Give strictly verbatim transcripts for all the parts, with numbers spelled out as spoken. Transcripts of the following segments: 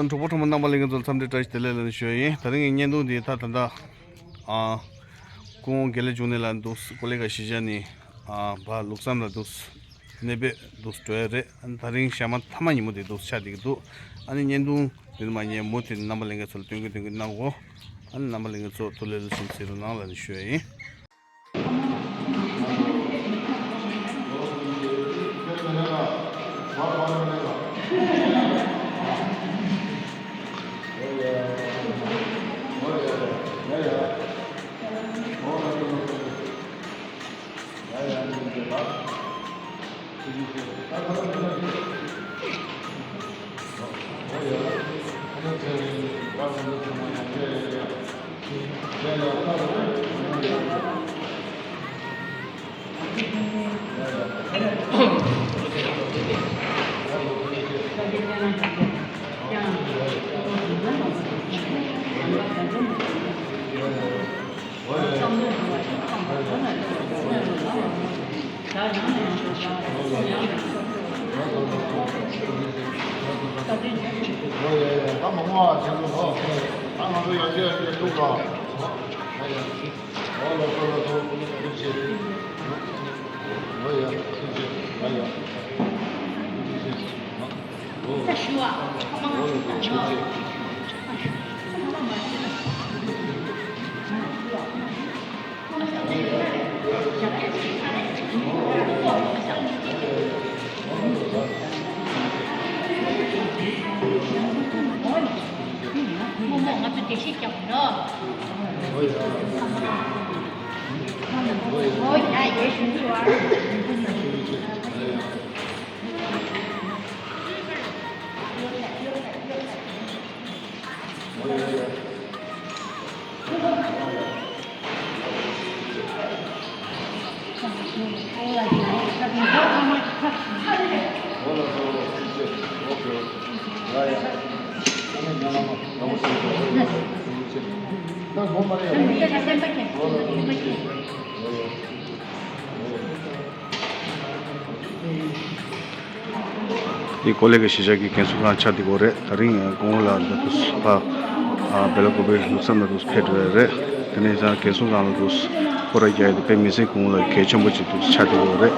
གྲོགས་པོ་གྲོགས་མོ་རྣམ་པ་ལྷན་རྒྱས་ཚོ་འཚམས་འདྲི་བཀྲ་ཤིས་བདེ་ལེགས་ལ་ནི་ཞུ་ཡ་ཡིན། ད་རིང་གི་བརྙན་ཐུང་འདི་ད་ད་ལྟ་ཨ་སྐུ་ངོ་དགེ་ལེགས་འབྱུང་གནས་ལགས་འདུག་ཀོ་ལི་གྷལ་གཞིས་ཆགས་ནས་ཨ་ཕར་ལུགས་བསམ་ལ་འདུག་གནས་སྤོས་འདུག་འགྲོ་ཡ་རེད། ཨ་ནི་ད་རིང་ཞག་མ་མཐའ་མ་ཉིན་མོ་དེ་འདུག་ཆགས་བསྡད་ཀྱི་འདུག་ཨ་ནི་བརྙན་ཐུང་འདི་ནི་མ་ཉན་མུ་མཐུད་རྣམ་པ་ལྷན་རྒྱས་ཚོ་ལ་སྟོན་གི་སྟོན་གི་གནང་གོ་ཨ་ནི་རྣམ་པ་ལྷན་རྒྱས་ཚོ་ཐུགས་ལས་བློ་སེམས་བརྩེ་རུ་གནང་ལ་ནི་ཞུ་ཡ་ཡིན། འདི་ཀོ་ལི་གྷལ་གཞིས་ཆགས་ཀྱི་རྒན་གསོ་ཁང་ཆགས་བསྡད་ཡོད་རེད། ད་རིང་སྐུ་ངོ་ལགས་འདི་དུས་ཕ་ཨ་སྦེ་ལ་ཀོ་པའི་ལུགས་བསམ་ལ་འདུག་ཕེབས་འགྲོ་ཡ་རེད། དེ་ནས་ཡང་རྒན་གསོ་ཁང་ལ་འདུག་སྐོར་ར་རྒྱག་ཡ་དེ་དཔེ་མི་སྲིད་སྐུ་ངོ་ལགས་གལ་ཆེན་པོ་ཅིག་འདུག་ཆགས་བསྡད་ཡོད་རེད།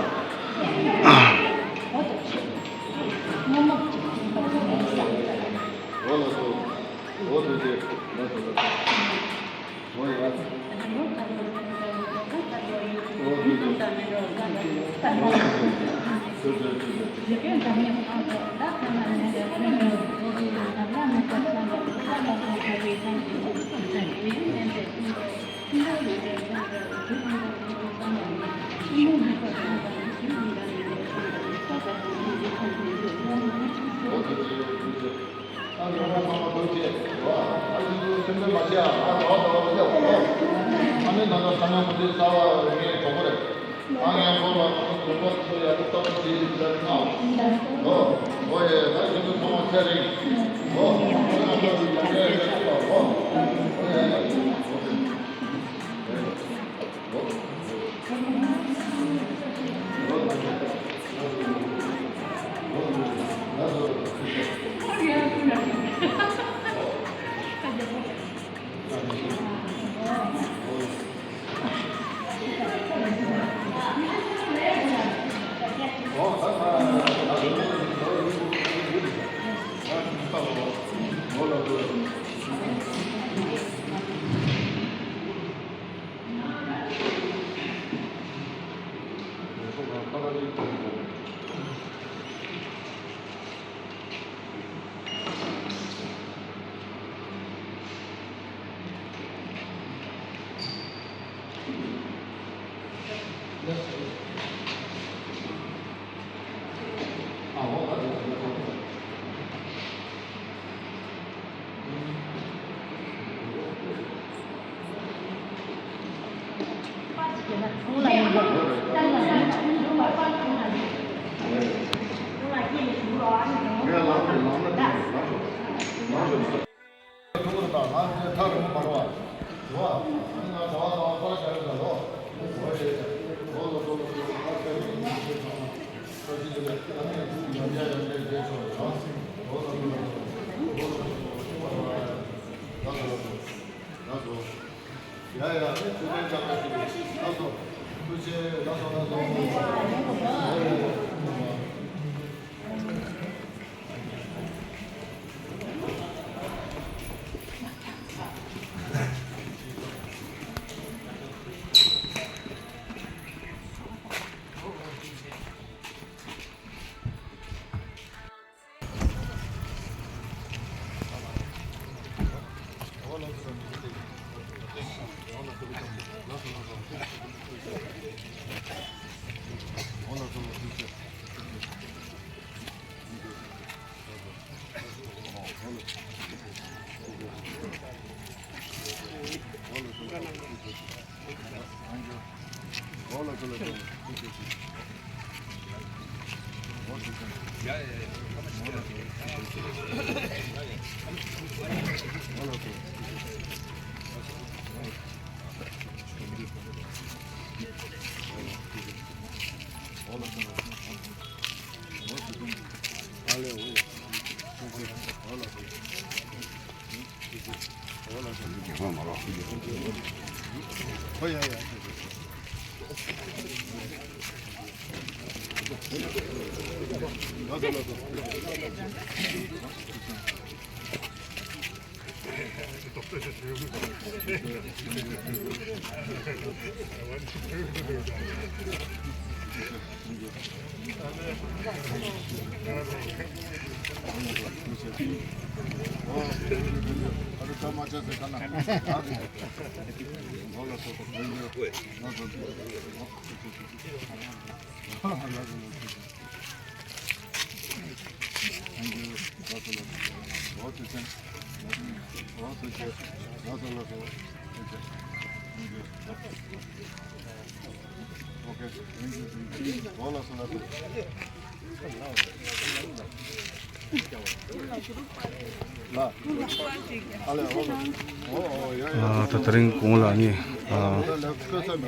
ད་དེ་རིང་གོང་ལ་ནི་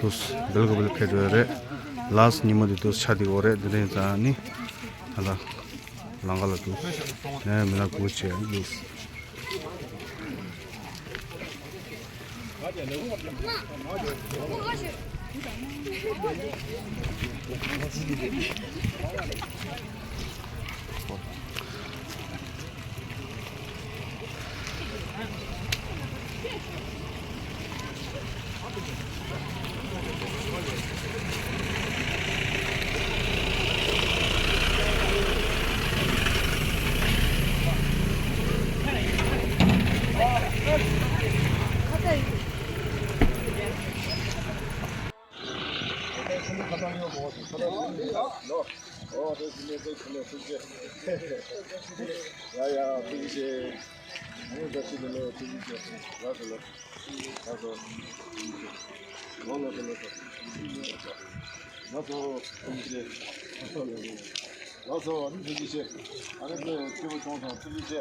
དུས་སྦེལ་ཀོབ་ལ་ཕེབས་ཡོད་རེད། ལཱསི་ཉི་མ་དེ་དུས་ཆ་དེ་འོ་རེད། དེ་རིང་ཙང་ནི་ད་ལ་ལང་ཀ་ལ་དུས་ནས་མི་ལ་གུ་བྱས་ཡོད། ལགས་སོ། ལགས་སོ། ཨ་ནི་ཐུགས་རྗེ་ཆེ། ཨ་ནི་ཁྱེད་སྐྱིད་པོ་བྱུང་སོང་། ཐུགས་རྗེ་ཆེ།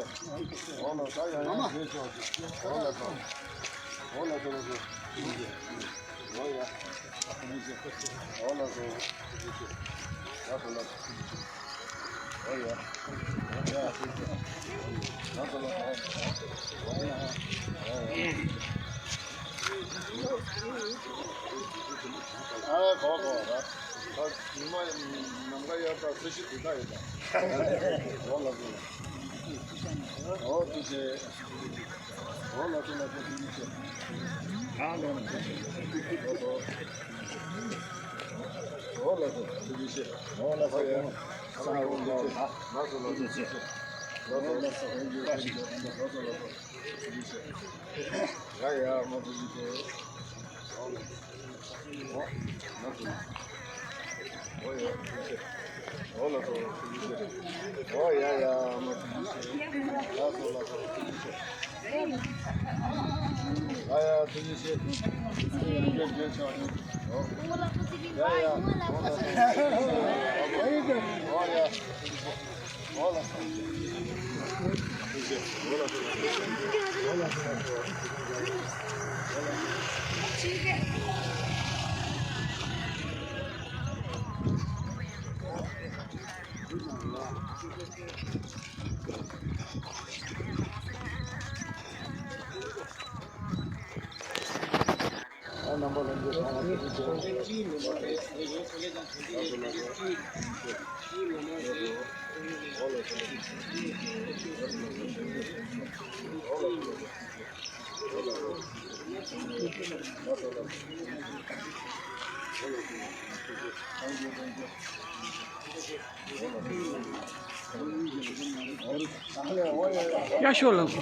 འོ་ལགས་སོ། ཡ་ཡ་ཡ། འོ་ལགས་སོ། འོ་ལགས་སོ། ལགས་སོ། ཐུགས་རྗེ་ཆེ། འོ་ཡ། ཐུགས་རྗེ་ཆེ། འོ་ལགས་སོ། ཐུགས་རྗེ་ཆེ། ལགས་སོ་ལགས་སོ། ཐུགས་རྗེ་ཆེ། འོ་ཡ། ཡ་ཡ། ཐུགས་རྗེ་ཆེ། ལགས་སོ་ལགས་སོ། འོ་ཡ། འོ་ཡ། ཨ་གོ་གོ་ར། ད་ཉི་མ་ནམ་མཁའ་དབྱར་རྟགས་ས་གཞི་དེ་དག་ཡོད་པ། འོ་ལགས་སོ། འོ་ཐུགས་རྗེ་ཆེ། འོ་ལགས་སོ་ལགས་སོ། ཐུགས་རྗེ་ཆེ། ཨ་ལགས་སོ། ཐུགས་རྗེ་ཆེ། འོ་ལགས་སོ། ཐུགས་རྗེ་ཆེ། འོ་ལགས་སོ། ལགས་སོ་ལགས་སོ། ཐུགས་རྗེ་ཆེ། ལགས་སོ་ལགས་སོ། ཐུགས་རྗེ་ཆེ། ལགས་སོ་ལགས་སོ། ཐུགས་རྗེ་ཆེ། ཡ་ཡ་མ་ཐུགས་རྗེ་ཆེ། འོ་ལགས་སོ། འོ་ཡ་ཐུགས་རྗེ་ཆེ། འོ་ལགས་སོ། ཐུགས་རྗེ་ཆེ། འོ་ཡ་ཡ་མ་ཐུགས་རྗེ་ཆེ། ལགས་སོ་ལགས་སོ། ཐུགས་རྗེ་ཆེ། ཡ་ཡ་ཐུགས་རྗེ་ཆེ། ཐུགས་རྗེ་ཆེ། འོ་ཡ་ཡ། འོ་ལགས་སོ། འོ་ཡ། རྣམ་པ་ལྷན་རྒྱས་ཚང་མ་ཐུགས་རྗེ་ཆེ། ཡ་ཤོ་ལགས་སོ།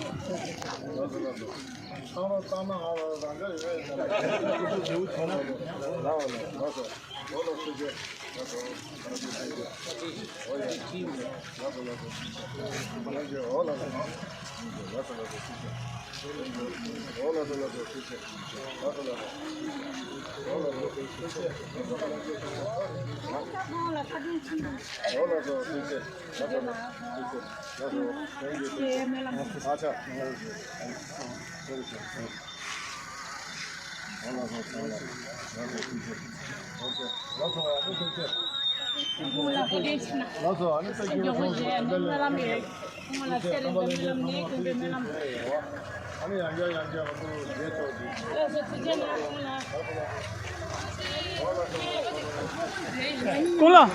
ཀུན་ལ།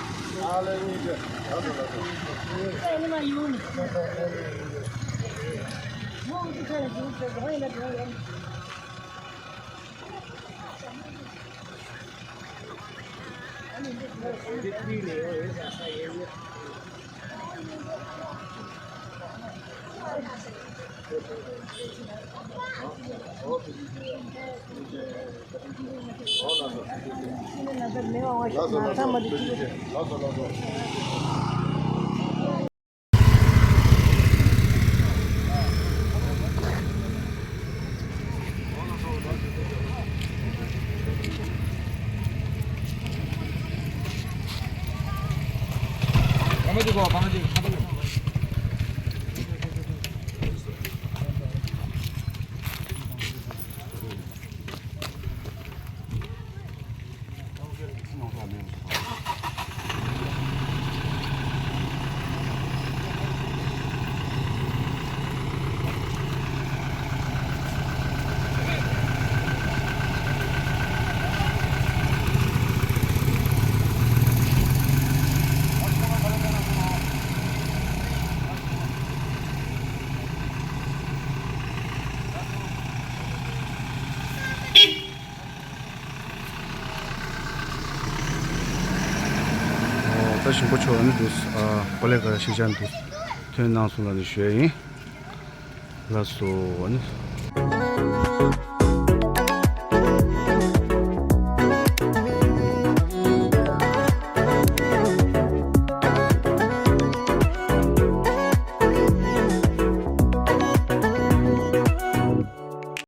ད་ཞིང་པ་ཆོ་ཨ་ནི་འདུག་ཨ་པ་ལེ་ག་ཤི་ཅན་འདུག་ཐོན་གནང་སོང་ལ་ནི་ཞུ་ཡ་ཡིན། ལགས་སོ་ཨ་ནི།